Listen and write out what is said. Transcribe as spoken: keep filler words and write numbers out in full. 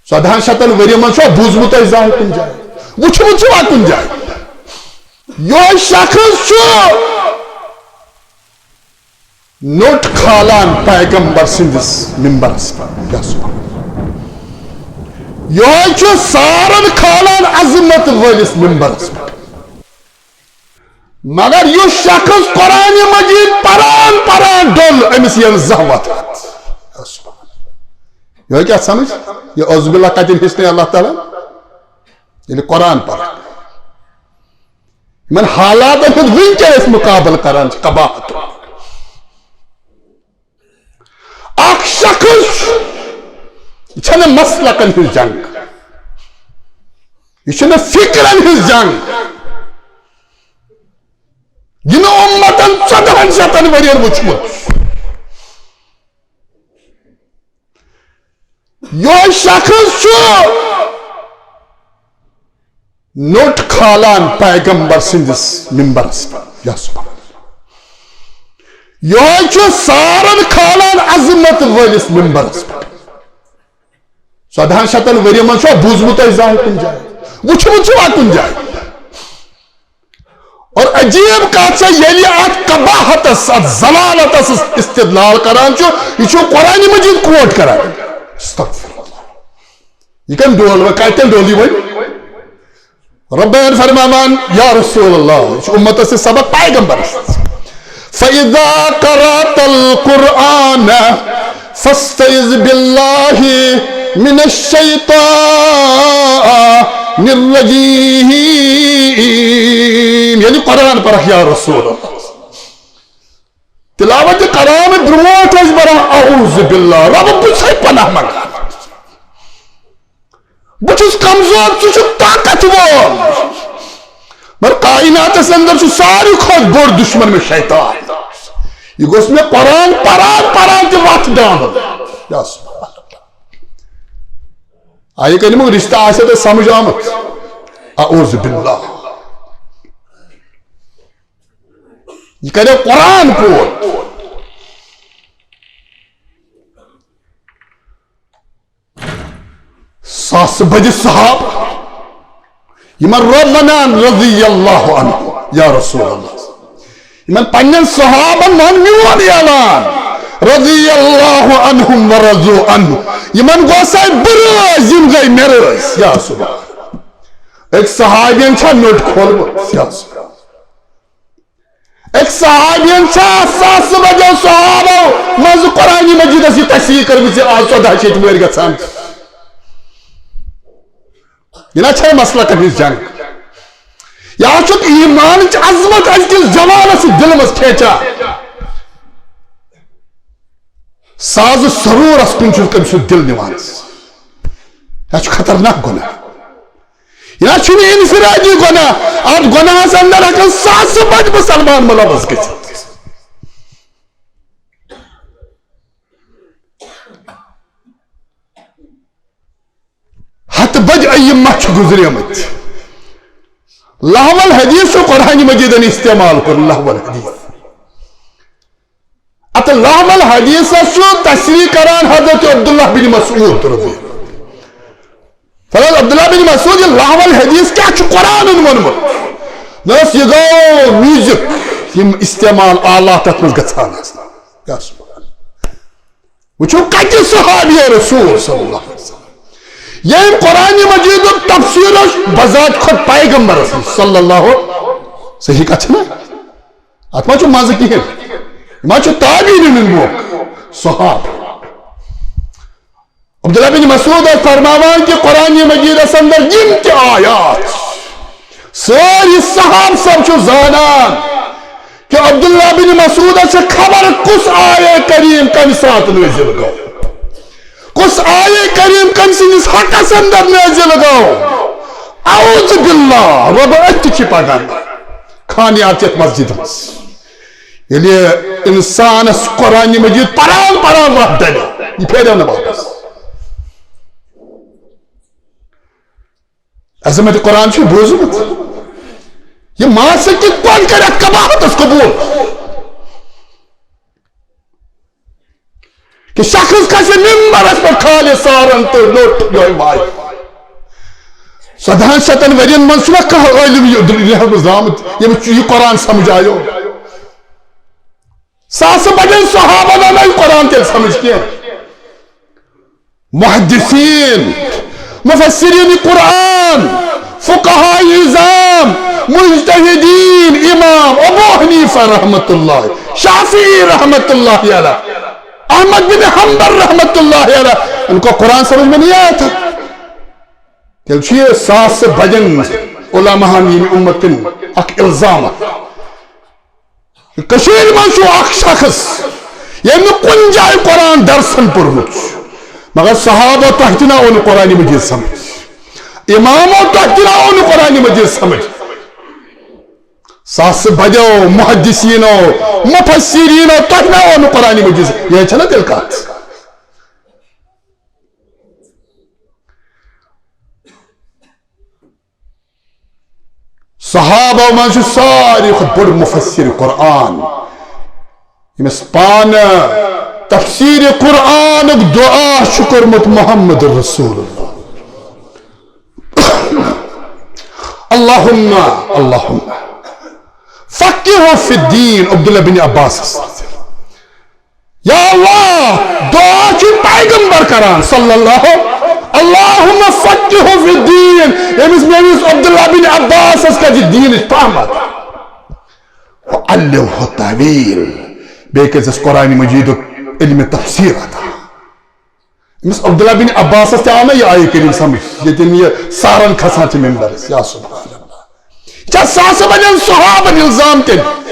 ژۄدہن شتن ؤرین منٛز چھُوا بوٗزمُت تۄہہِ زانٛہہ کُنہِ جایہِ؟ وُچھمُت چھُوا کُنہِ جایہِ؟ یِہوٚے شخص چھُ نوٚٹ کھالان پیغمبر سٕنٛدِس ممبرس پٮ۪ٹھ۔ یا سبحان اللہ۔ یِہوٚے چھُ سارن کھالان عظمت وٲلِس ممبرس پٮ۪ٹھ۔ مگر یُس شخص قرآن مجید پران پران ڈوٚل، أمِس یِن زانٛہہ وتھ۔ یا سبحان اللہ۔ یِہوٚے کیٛاہ سمجھ؟ یہِ عزب اللہ کتٮ۪ن ہیٚچھنٲے اللہ تعالیٰ؟ ییٚلہِ قرآن پران۔ یِمن حالاتن ہُنٛد وٕنکیٚن أسۍ مُقابلہٕ کران چھِ، قباحت۔ اکھ شخص چھُ، یہِ چھَنہٕ مسلکن ہٕنٛز جنگ، یہِ چھُنہٕ فکرن ہٕنٛز جنگ، یہِ نہٕ اُمتن ژۄدہن شتن ؤرین وُچھمُت۔ یِہوٚے شخص چھُ نوٚٹ کھالان پیغمبر سٕنٛدِس ممبرس پٮ۪ٹھ۔ یا سبحان اللہ۔ یِہوٚے چھُ سارن کھالان عظمت وٲلِس ممبرس پٮ۪ٹھ۔ ژۄدہن شتن ؤرین منٛز چھُوا بوٗزمُت تۄہہِ زانٛہہ کُنہِ جایہِ؟ وُچھمُت چھُوا کُنہِ جایہِ؟ اور عجیب کتھ چھےٚ، ییٚلہِ اتھ قباحتس، اتھ ذلالتس استدلال کران چھُ، یہِ چھُ قرآن مجید quote کران۔ استغفر اللہ۔ یہِ کَمہِ ڈول وۄنۍ، کتٮ۪ن ڈول یہِ وۄنۍ؟ ربن فرماوان، یا رسول اللہ، یہِ چھُ اُمتس سۭتۍ سبق پیغمبرس۔ فَإِذَا قَرَأْتَ الْقُرْآنَ فَاسْتَعِذْ بِاللَّهِ مِنَ الشَّيْطَانِ الرَّجِيمِ۔ ییٚلہِ قرآن پرکھ یا رسول اللہ۔ تلاوت قرآن برونٛٹھ ٲسۍ پران اعوذ باللہ، رب بہٕ چھُسے پناہ منگان۔ بہٕ چھُس کمزور، ژٕ چھُکھ طاقتور۔ مگر کائناتس اندر چھُ ساروی کھۄتہٕ بوٚڑ دشمن مےٚ شیطان۔ یہِ گوٚژھ مےٚ قرآن پران پران تہِ وتھ ڈانُن۔ یا سبحان اللہ۔ آیہِ کلمُک رشتہٕ آسہِ تۄہہِ سمجھ آمُت؟ اعوذ باللہ۔ یہِ کرِ قرآن quote۔ ساسہٕ بٔدۍ صحابہٕ، یِمن رب ونان رضی اللہ عنہ، یا رسول اللہ، یِمن پننٮ۪ن صحابن ون میون اعلان، رضی اللہ عنہم ورضوا عنہ، یِمن گوٚو سا بہٕ رٲضۍ، یِم گٔے مےٚ رٲضۍ۔ یا سبحان۔ أکۍ صحابین چھا نوٚٹ کھولمُت؟ یا سبحان۔ أکۍ صحابین چھا ساسہٕ بٔدیو صحابو منٛز قرآن مجیدس یہِ تشریح کٔرمٕژ زِ آز ژۄدہ چھِ ییٚتہِ مٲرۍ گژھان؟ یہِ نہ چھے مسلکن ہٕنٛز جنگ۔ یا چھُکھ ایمانٕچ عظمت أزکِس جوانس سۭتۍ دِلہٕ منٛز کھینچان۔ ساز سرورس کُن چھُ تٔمۍ سُنٛد دِل نِوان۔ یہِ چھُ خطرناک گۄناہ۔ یہِ نہ چھُنہٕ انفرادی گۄناہ، اتھ گۄناہس اندر ہٮ۪کن ساسہٕ بٔدۍ مسلمان ملوث گٔژھِتھ۔ ہتہٕ بٔدۍ ائمہ چھِ گُزریمٕتۍ۔ لہو الحدیث چھُ قرآن مجیدن استعمال کوٚرمُت، لہو الحدیث۔ اتھ لہو الحدیثس چھُ تشریح کران حضرت عبداللہ بن مسعود رضی اللہ۔ فرمایا عبداللہ بن مسعود، یہِ لہو الحدیث کیٛاہ چھُ قرآنن ووٚنمُت؟ دوٚپُس، یہِ گوٚو میوزک، یِم استعمال آلات تتھ منٛز گژھان آسان۔ یا سبحان اللہ۔ وٕچھِو کتہِ صحابی رسول صلی اللہ علیہ وسلم۔ ییٚمۍ قرآن مجیدُک تفسیر اوس بذات خود پیغمبرس نِش صلی اللہ، صحیح کتھ چھےٚ نا؟ اتھ ما چھُ مزٕ کِہیٖنۍ؟ یہِ ما چھُ تابعیٖنن ہُنٛد موقع؟ صحابہ۔ عبداللہ بن مسعود ٲسۍ فرماوان کہِ قرآن مجیدس اندر یِم تہِ آیات، سٲری صحابہٕ سب چھُ زانان کہِ عبداللہ بن مسعودس چھِ خبر کُس آیے کریم کمہِ ساتہٕ نٲزِل گوٚو، کُس آیے کریم کٔمۍ سٕنٛدِس حقس اندر نٲزِل گوٚو۔ اعوذ باللہ، رۄبہٕ أتھۍ تہِ چھِ پکان خانیات یتھ مسجد منٛز۔ ییٚلہِ انسانس قرآن مجید پران پران وتھ ڈلہِ، یہِ پھیرِ نہٕ واپس۔ عظمت قرآن چھُ بوٗزمُت، یہِ ماسہٕ کِتھ پٲٹھۍ کرِ اتھ قباحتس قبول؟ کہ شخص کھسہِ ممبرس پٮ۪ٹھ، کھالہِ سارن تہٕ لوٚٹ یۄہے وایہِ۔ ژۄدہن شتن ؤرین منٛز چھُنہ کانٛہہ عٲلم یہِ دُنیاہس منٛز آمُت، ییٚمِس چھُ یہِ قرآن سمجھ آیو۔ ساسہٕ بجن صحابن آو نہٕ یہِ قرآن تیٚلہِ سمجھ کینٛہہ۔ محدثین، مفسرین قرآن، فقہاء عظام، مجتہدین، امام ابو حنیفہ رحمۃ اللہ، شافعی رحمۃ اللہ علیہ، احمد بن حنبل رحمۃ اللہ علیہ، ان کو قرآن سمجھ میں نہیں آیا تھا۔ تیٚلہِ چھُ یہِ ساسہٕ بجن علماہن ییٚمہِ امتن اکھ الزام اکھ۔ کٔشیٖرِ منٛز چھُ اکھ شخص، ییٚمۍ نہٕ کُنہِ جایہِ قرآن درسن پوٚرمُت چھُ، مگر صحابہ تۄہہِ تہِ نہ آو نہٕ قرآن مجید سمجھ، امامو تۄہہِ تہِ نہ آو نہٕ قرآن مجید سمجھ، ساسہٕ بدیو، محدثینو، مفسرینو، تۄہہِ نہ آو نہٕ قرآن مجید سمجھ۔ یہِ چھےٚ نہ تیٚلہِ کتھ؟ صحابہ منٛز چھُ ساروی کھۄتہٕ بوٚڑ مفسر قرآن، ییٚمِس پانہٕ تفسیر قرآنُک دعا چھُ کوٚرمُت محمد رسول اللہ۔ اللہم، اللہم فقہہ فی الدین، عبداللہ بن عباس۔ یا اللہ، دعا چھُ پیغمبر کران صلی اللہ، اللہم فقہہ فی الدین، ییٚمِس میٲنِس عبداللہ بن عباسس کَرِ دیٖنٕچ فہمت۔ وعلمہ التاویل، بیٚیہِ کٔرۍزٮ۪س قرآن مجیدُک علم تفسیر عطا۔ أمِس عبداللہ بن عباسس تہِ آو نہ یہِ آیہِ کریم سمجھ، ییٚتٮ۪ن یہِ سارن کھسان چھِ ممبرس۔ یا سبحان اللہ، یہِ چھا ساسہٕ بجن صحابن الزام تیٚلہِ؟